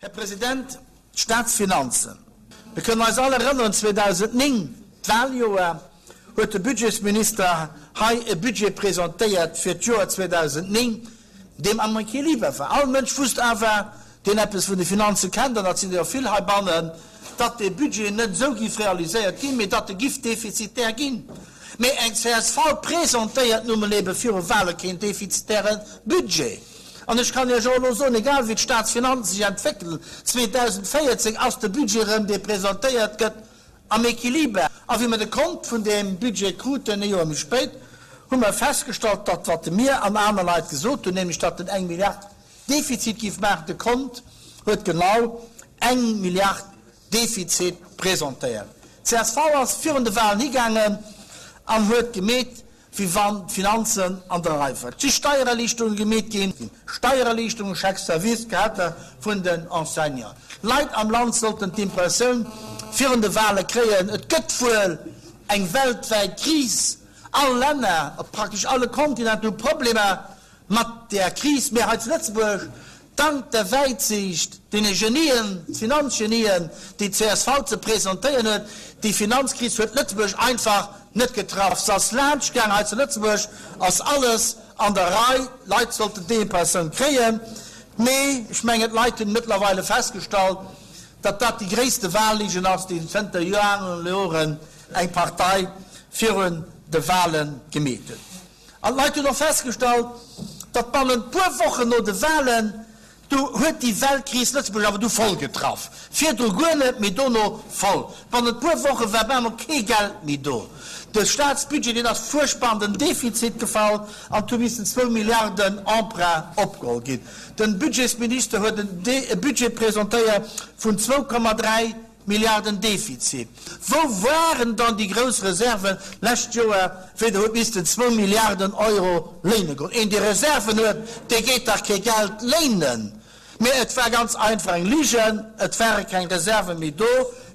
Här President, d'Staatsfinanzen, mir kënnen eis all erënneren, 2009, d'Wahljoer, huet de Budgetsminister hei e Budget presentéiert fir d'Joer 2009, deem am Equiliber war. All Mënsch wusst awer, deen eppes vun de Finanze kennt, an dat sinn der jo vill heibannen, datt dee Budget net esou giff realiséiert ginn, mee datt e giff defizitär ginn. Mee eng csv presentéiert nu mol ebe viru Wahle keen defizitäre Budget. An ech kann Iech och elo soen, egal wéi d'Staatsfinanzen sech entwéckelen, 2014 ass de Budget erëm, dee presentéiert gëtt, am Equiliber. A wéi mer de Kont vun deem Budget kruten, e Joer méi spéit, hu mer festgestallt, datt wat mir an aner Leit gesot hunn, nämlech datt en eng Milliard Defizit géif maachen, de Kont huet genau eng Milliard Defizit presentéiert. Csv ass virun de Wahlen higaangen an huet gemeet, wéi wann d'Finanzen an der Rei waren. Et si Steiererliichterunge gemeet ginn, Steiererliichterungen, Chèques service, Gehälter vun den Enseignanten. D'Leit am Land sollten d'Impressioun virun de Wahle kréien, et gëtt wuel eng weltwäit Kris, all Länner op praktesch alle Kontinenten hu Problemer Mat där Kris, mä hei zu Lëtzebuerg, dank der Wäitsiicht, deene Genien, Finanzgenien, déi d'CSV ze presentéieren huet, déi Finanzkris huet Lëtzebuerg einfach net getraff. Se ass laanscht gaang. Hei zu Lëtzebuerg ass alles an der Rei. D'Leit sollten déi Impressioun kréien. Mee ech mengen, d'Leit hunn mëttlerweile festgestallt, datt dat déi gréisste Wahlligen ass, déi zënter Joren eng Partei virun de Wahle gemeet huet. An d'Leit hunn och festgestallt, datt bannent puer Wochen no de Wahlen, du huet déi Weltkris Lëtzebuerg awer du voll getraff. Virdru guer net, mee dono voll. Bannent puer Woche war bemol kee Geld méi do. De Staatsbudget, deen ass fuerchtbar an den Defizit gefall an et hu missen zwou Milliarden Emprunt opgeholl ginn. De Budgetsminister huet e Budget presentéiert vun 2,3 Milliarden Defizit. Wou waren dann déi grouss Reserven d'lescht Joer, wéi Der hutt missten zwou Milliarden Euro léine goen? Een, dee Reserven huet, dee geet dach kee Geld léinen. Mee et war ganz einfach eng Ligen, et ware keng Reserve méi do.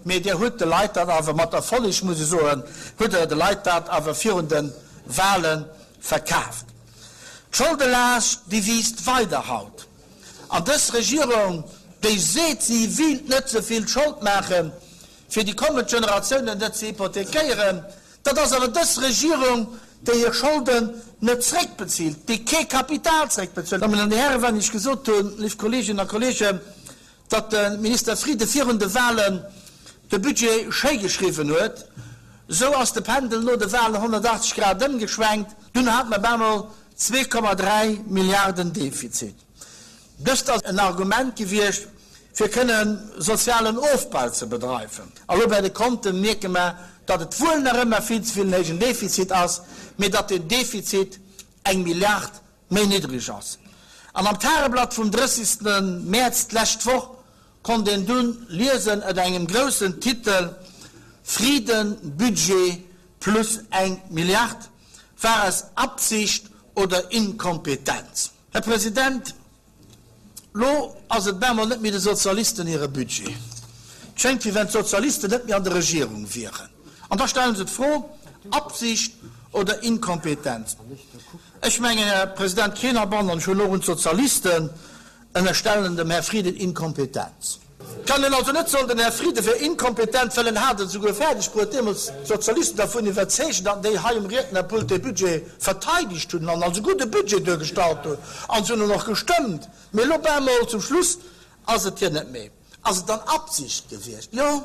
Mee Dir hutt de Leit dat awer, mat Erfolleg muss ech soen, hutt Der de Leit dat awer virun de Wahlen verkaaft. D'Scholdelaascht, déi wiisst weider haut. An dës Regierung, déi seet, si wíilt net ze vill Schold maachen, fir déi kommend Generatiounen net ze hypothekéieren, dat ass awer dës Regierung, déi hir Scholden net zréckbezilt, déi kee Kapital zréckbezuelt. Dammen an Hären, wann ech gesot hunn, léif Kolleeginnen a Kolleegen, datt de Minister Frieden virun de Wahlen de Budget schéi geschriwwen huet, esou ass de Pendel no de Wahlen 180 Grad ëmgeschwenkt. Dunn hate mer bemol 2,3 Milliarden Defizit. Dëst ass en Argument gewiescht, fir kënne sozialen Ofbau ze bedreiwen. A lo bei de Konte mierke mer, datt et wuel nach ëmmer vill ze vill en héijen Defizit ass, mee datt deen Defizit eng Milliard méi niddreg ass. An am Tageblatt vum 30. Mäerz d'lescht Woch konnt een dunn liesen ënner engem groussen Titel Frieden Budget plus eng Milliard, war es Absicht oder Inkompetenz? Här President, lo ass et bemol net méi de Sozialisten hire Budget. Et schéngt, wéi wenn d'Sozialisten net méi an der Regierung wieren. An da stelle se d'Fro, Absicht oder Inkompetenz? Ech mengen, Här President, keen heibannen, an ech huelen och un d'Sozialisten, ënnerstellen dem Här Frieden Inkompetenz. Et kann een also net soen, den Här Frieden wär inkompetent, well en hat et esouguer fäerdeg bruet, deemools d'Sozialisten dervun iwwerzeegen, datt déi hei um Riednerpult dee Budget verteidegt hunn an als e gudde Budget duergestallt hunn, an se hunn en och gestëmmt. Mee elo bemol zum Schluss ass et hir net méi. Ass et dann Absicht gewiescht? Jo,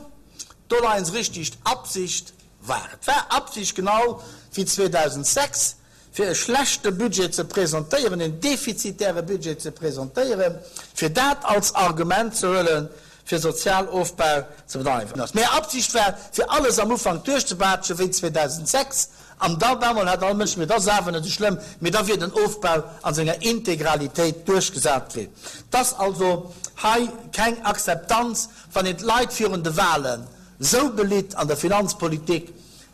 do leien se richtig, Absicht war et. War Absicht, genau wéi 2006, fir e schlechte Budget ze presentéieren, en defizitäre Budget ze presentéieren, fir dat als Argument ze huelen, fir Sozialofbau ze bedreiwen. Mä Absicht war, fir alles am Ufank duerchzebaatschen, wéi 2006, an da bemol hat all Mënsch, mee dat ass awer net esou schlëmm, mee da wier den Ofbau a senger Integralitéit duerchgesat ginn. Et ass also hei keng Akzeptanz, wann een d'Leit virun de Wahlen esou belitt an der Finanzpolitik,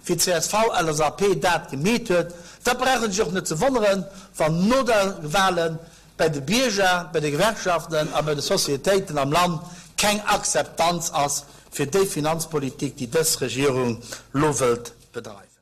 wéi d'CSV-LSAP dat gemeet huet, da brauch een sech och net ze wonneren, wann no der Wahlen bei de Bierger, bei de Gewerkschaften a bei de Sociétéiten am Land keng Akzeptanz ass fir déi Finanzpolitik, déi dës Regierung lo wëllt bedreiwen.